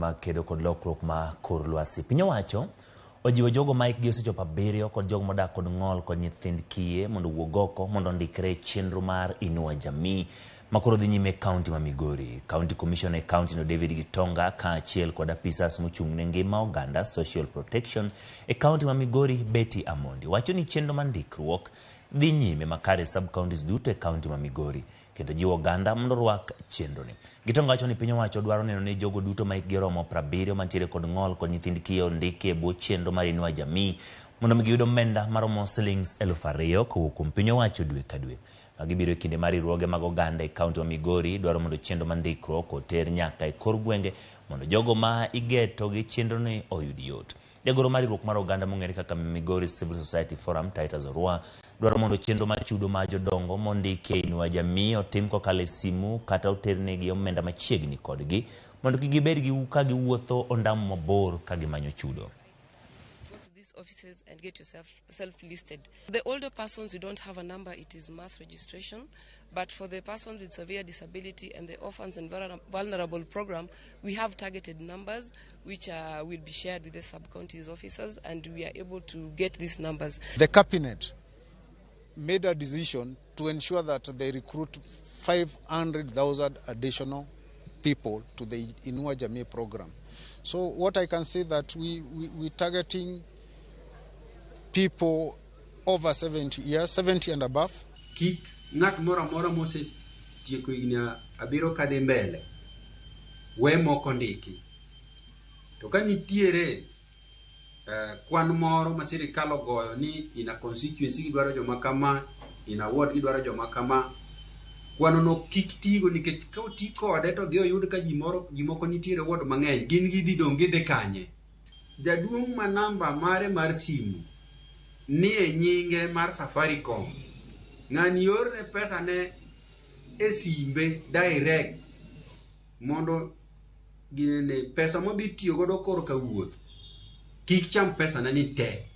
mag kedo kod lokruok ma kor lwasi. Piny owacho ojiwo jogo ma hikgi osechopo abiriyo kod jogo modak kod ng'ol kod nyithind kiye mondo owuog oko mondo ondikre e chenro mar Inua Jamii ma koro dhi nyime e kaunti ma Migori. County Commissioner e kaunti no David Gitonga kaachiel kod apisas mochung' ne ngima oganda Social Protection e kaunti ma Migori Betty Amondi wacho ni chenro mar ndikruok dhi nyime makare e sub counties duto e kaunti ma Migori kendo jiwo oganda mondo orwak chenroni. Gitonga wacho ni piny owacho dwaro neno ni jogo duto ma hikgi oromo 70 mantiere kod ng'ol kod nyithind kiye ondiki e bwo chenro mar Inua Jamii mondo mi giyud omenda maromo silings 2000 kowuok kuom piny owacho dwe ka dwe. Magi biro e kinde ma riwruoge mag oganda e kaunti ma Migori dwaro mondo chenro mar ndikruok oter nyaka e kor gwenge mondo jogo ma igeto gi chenroni oyud yot. Jagoro mar riwruok mar oganda mong'ere kaka Migori Civil Society Forum, Titus Orwa, dwaro mondo chenro mar chudo mar jodongo mondiki e Inua Jamii otim kokalo e simu kata oternegi omenda machiegni kodgi mondo kik gibed gi ka giwuotho ondamo mabor ka gimanyo chudo. Go to these offices and get yourself self-listed. The older persons who don't have a number, it is mass registration. But for the persons with severe disability and the orphans and vulnerable program, we have targeted numbers which will be shared with the sub-counties officers, and we are able to get these numbers. The cabinet made a decision to ensure that they recruit 500,000 additional people to the Inua Jamii program. So what I can say that we're targeting people over 70 years, 70 and above. Kik ng'at moro amora mosetieko higni abiriyo kadhi mbele we moko ndiki. To ka nitiere kwan moro ma sirikal ogoyo ni in a constituency gidwaro joma kama, in a ward gidwaro joma kama, kwano no kik tigo nikech ka oti kode to dhi oyud ka ji moro ji moko nitiere ward mang'eny gin gidhi dong' gidhi kanye. Jaduong' ma namba mare mar simu ni e nyinge mar Safaricom ng'ani orne pesa ne e simbe direct mondo ginene pesa modhi tiyo godo korka wuoth kik cham pesa ne ni te.